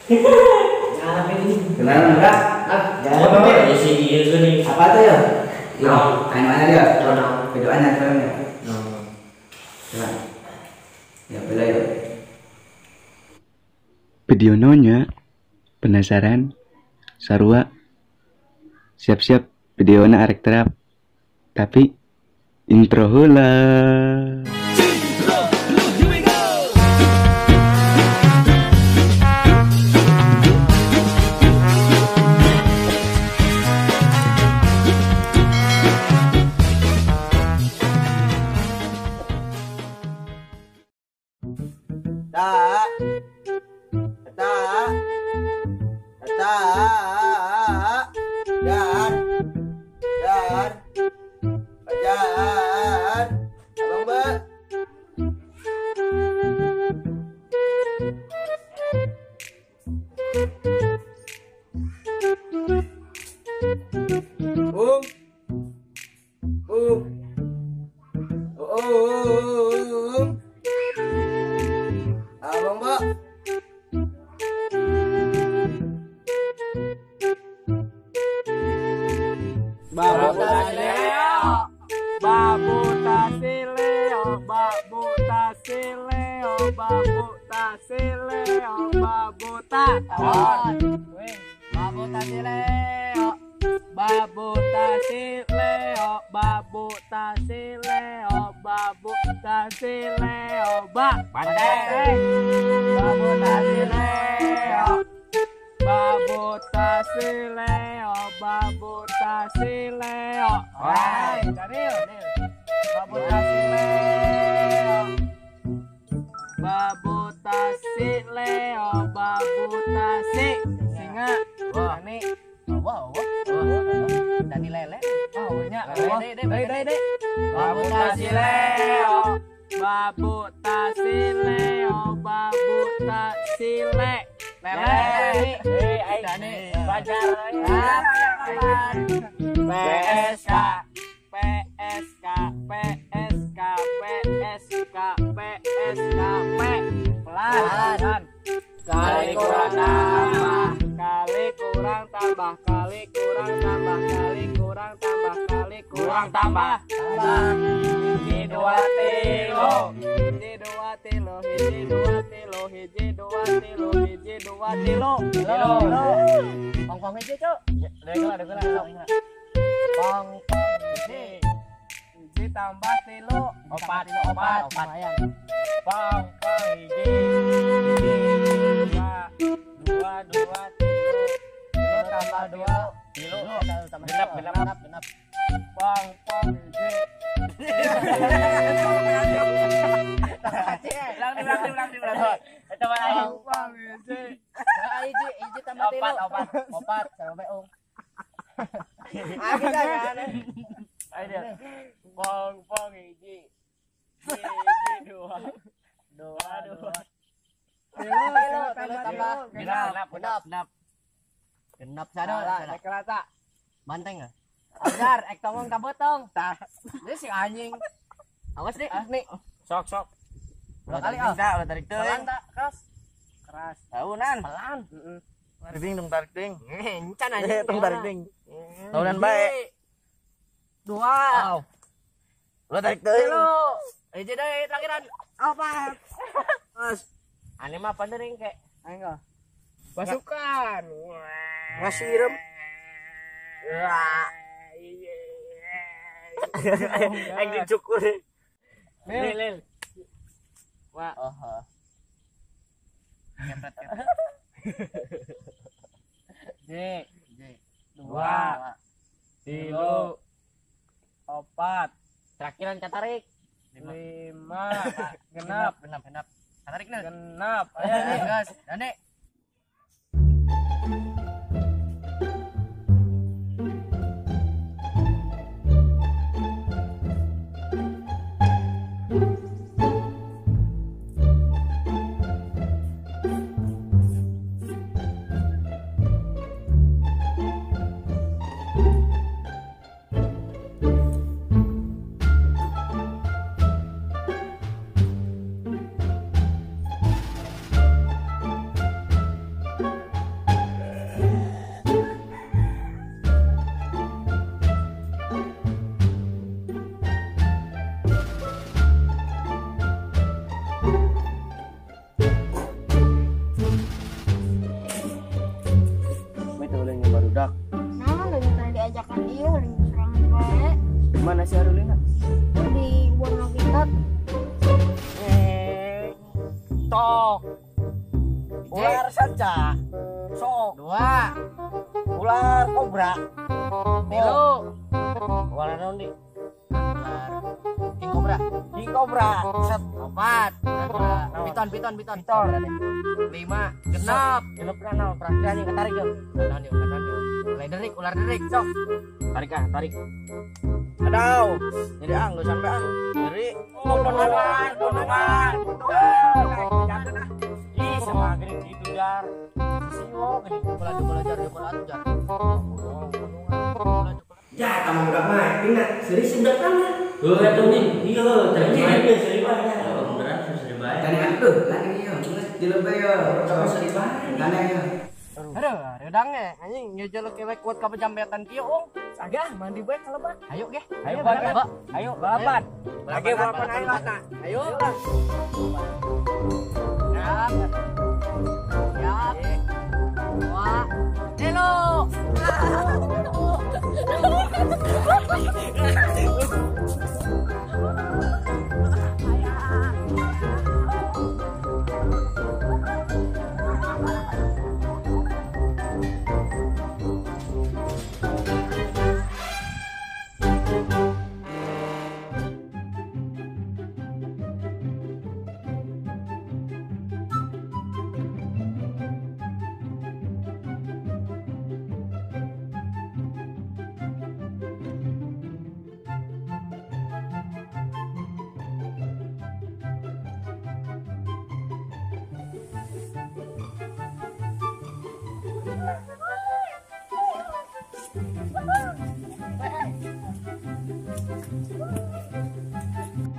Nah, ini. Kenal enggak? Ah, Oh, ya si ieu geuning. Apa tuh ya? Naon? Anu mana dia? Naon? Video anyar filmnya. Naon? Coba. Ya, bela ya. Video nonya penasaran sarua siap-siap videona arek terap tapi intro heula. Ta. Ta. Ta. Dar. Dar. Fajar. Abang Ba. Um. Um. Um. Abang Ba. Babu tasileo, babu tasileo, babu tasileo, babu ta, babu tasileo, babu tasileo, babu tasileo, babu tasileo, ba, bandeng, babu tasileo, babu tasileo, babu tasileo, hai, Daniel, babu tasileo, babu tasileo, babu tasi, singa, Dani, wah, Dani lele, oh nya, lele, deh, babu tasileo, babu tasileo, babu tasile, lele, Dani, Fajar, PSK, PSK, PSK, PSK, PSK, P, pelan, kali kurang tambah, kali kurang tambah, kali kurang tambah, kali kurang tambah, kali kurang tambah, hiji dua tilu, hiji dua tilu, hiji dua tilu, hiji dua tilu, hiji dua tilu, tilu, pong hiji cuk, dek lah, pong hiji, hiji tambah tilu, opat, opat, pong hiji, hiji, dua, dua, dua, tilu, tilu tambah dua, tilu, genap, genap, genap, pong hiji. Ulang, ulang. Pong hiji. Hiji, hiji tambah tilu. Opat, opat, sama beong. Ayo, pong hiji, hiji dua, dua, dua. Tilu, tilu tambah. Genap, genap, genap. Genap sadar, sadar. Banteng ah. Ajar, ek tongong kabotong. Tah. Ini si anjing. Awas nih, awas nih. Sok, sok. Ulah kali ah. Ulah tarik teuing. Pelan tak, keras. Keras. Tahunan. Pelan. Heeh. Tarik ding dong, tarik ding. Encan anjing. Tong tarik ding. Tahunan bae. Dua. Ulah tarik teuing. Tilu. Hiji deui terakhiran. Opat. Mas. Ane mah pandering kek. Ayo. Pasukan. Ngasih irem. Wah. Aing dicukur. Lil, lil. Wah. Oh. Kepret, kepret. J, J. Dua. Tilu. Opat. Terakhiran katarik. Lima. Genap, genap, genap. Katarik nih. Genap. Ayo nih, guys. Dani. Itu ulin barudak. Nah, lagi tadi diajakan dia lagi serangan bae. Mana si Arulina? Tuh di Warna Kitat. Tok. Ular sanca. Sok. Dua. Ular kobra. Tilu. Ular naon di? Ular king kobra. King kobra. Set. Opat. Piton. Lima. Genap. Genep naon? Terakhir anjing ketarik yo. Naon yo, naon yo. Ular derik, ular derik, sok. Tarik ah, tarik. Aduh, jadi ang, gak sampai ang. Jadi, potongan, potongan. Ih, sama gini gitu jar. Siwo gini, bola bola jar, bola atuh jar. Ya, kamu udah mah, ingat serius udah kamu. Heuh atuh nih, iya tadi main seri bae. Beneran seri bae. Tani atuh, lagi ieu, geus dilebeh yo. Seri bae. Tani yo. Aduh, redang ge anjing ngejelek kewek kuat ka pejambetan kieu ong. Agah mandi bae ka lebak. Ayo ge. Ayo balapan. Ayo balapan. Lagi balapan ayo lah. Ayo. Siap. Siap. Dua. Elo.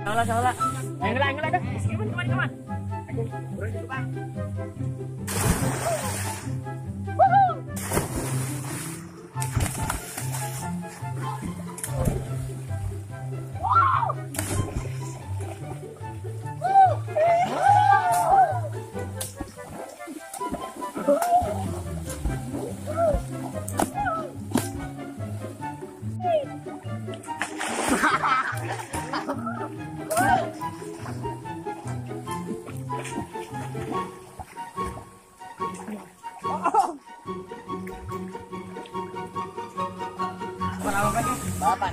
Salah, salah. Ayo ngelah, dah. Kemana, kemana? Balapan.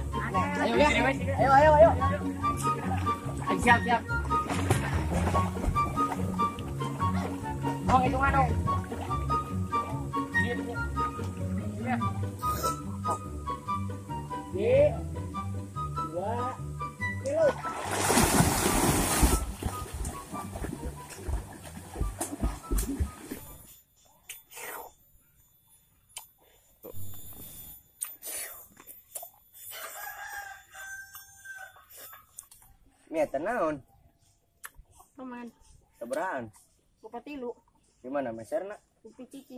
Ayo ya. Ayo ayo ayo. Siap siap. Oh, hitungan dong. Di, dua, tilu. Ini naon? Paman. Keberaan? Kupa tilu. Gimana meserna? Kupi cici.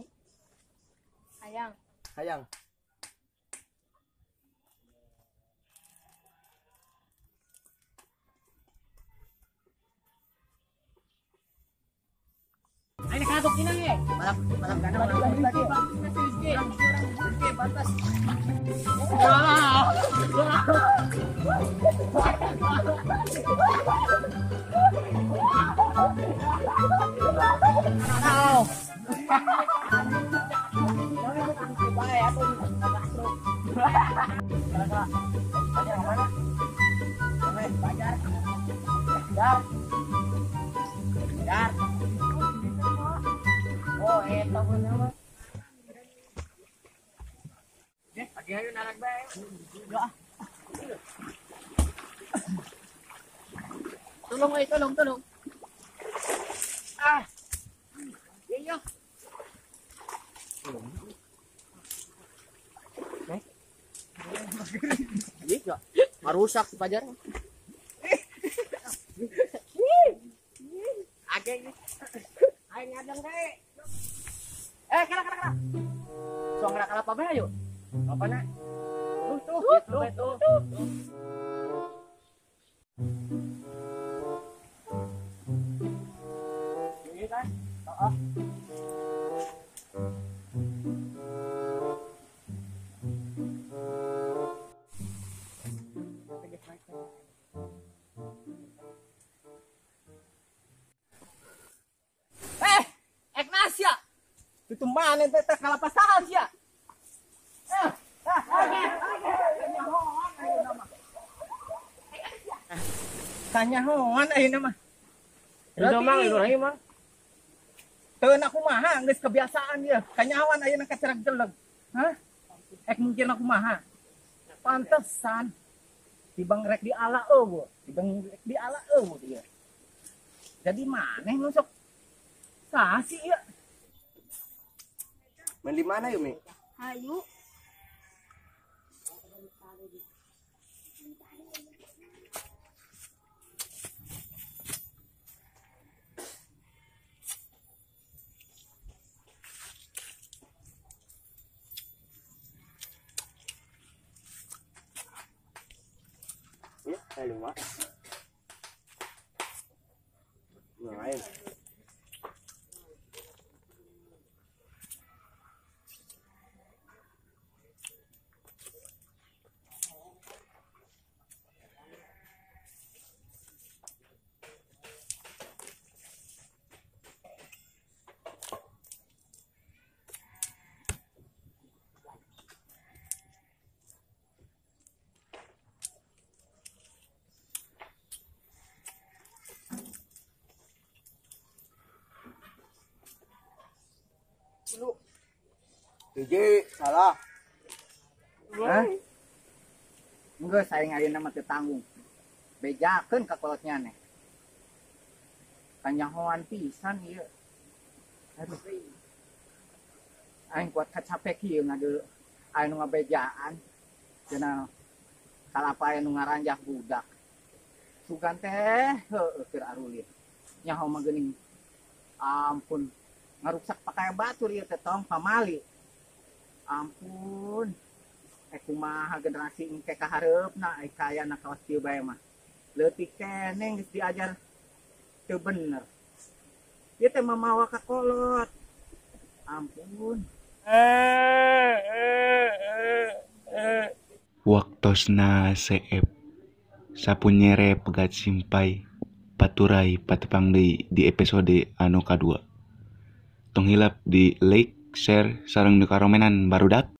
Hayang. Hayang. Ayo kagok ini ye. Balap balap kana balap. Pantas. Oh, eta bener. Pagi ayo narak bae. Tolong eh, tolong, tolong. Ah. Iya. Eh. Iya, marusak si Pajar. Age ini. Ayo ngadang kae. Eh, kena kena kena. Soang gerak apa bae ayo. Apa nak? Tuh, tuh, tuh, tuh, tuh. Heeh. Eknasia. Itu mana teh kalapasahan sia. Kanyahoan ayeuna mah. Itu mang Ibrahim mah. Teu na kumaha geus kebiasaan dia. Kanyahoan ayeuna kacerek jeleng. Hah? Ek mungkin aku kumaha. Pantesan tibang rek di ala eueuh, tibang rek di ala eueuh dia. Jadi maneh nu sok saha sih ieu? Main di mana yuk, Mi? Hayu. Ya, 5. Lain. Hiji, salah. Hah? Enggeus aing ayeuna mah teu tanggung. Bejakeun ka kolotnya neh. Kanyahoan pisan ieu. Aduh. Aing kuat kacapek ieu ngade aing nu ngabejaan. Cenah kalapa aya nu ngaranjah budak. Sugan teh heueuh keur arulin. Nyaho mah geuning. Ampun, ngaruksak pakaya batur ieu teh tong pamali. Ampun. Kumaha generasi engke kahareupna ai kaya na kawas kieu bae mah. Leutik keneh geus diajar teu bener. Ieu teh mamawa ka kolot. Ampun. Waktosna seep sapunyere pegat simpai paturai patepang deui di episode anu kadua. Tong hilap di like, share, sareng nu karomenan barudak.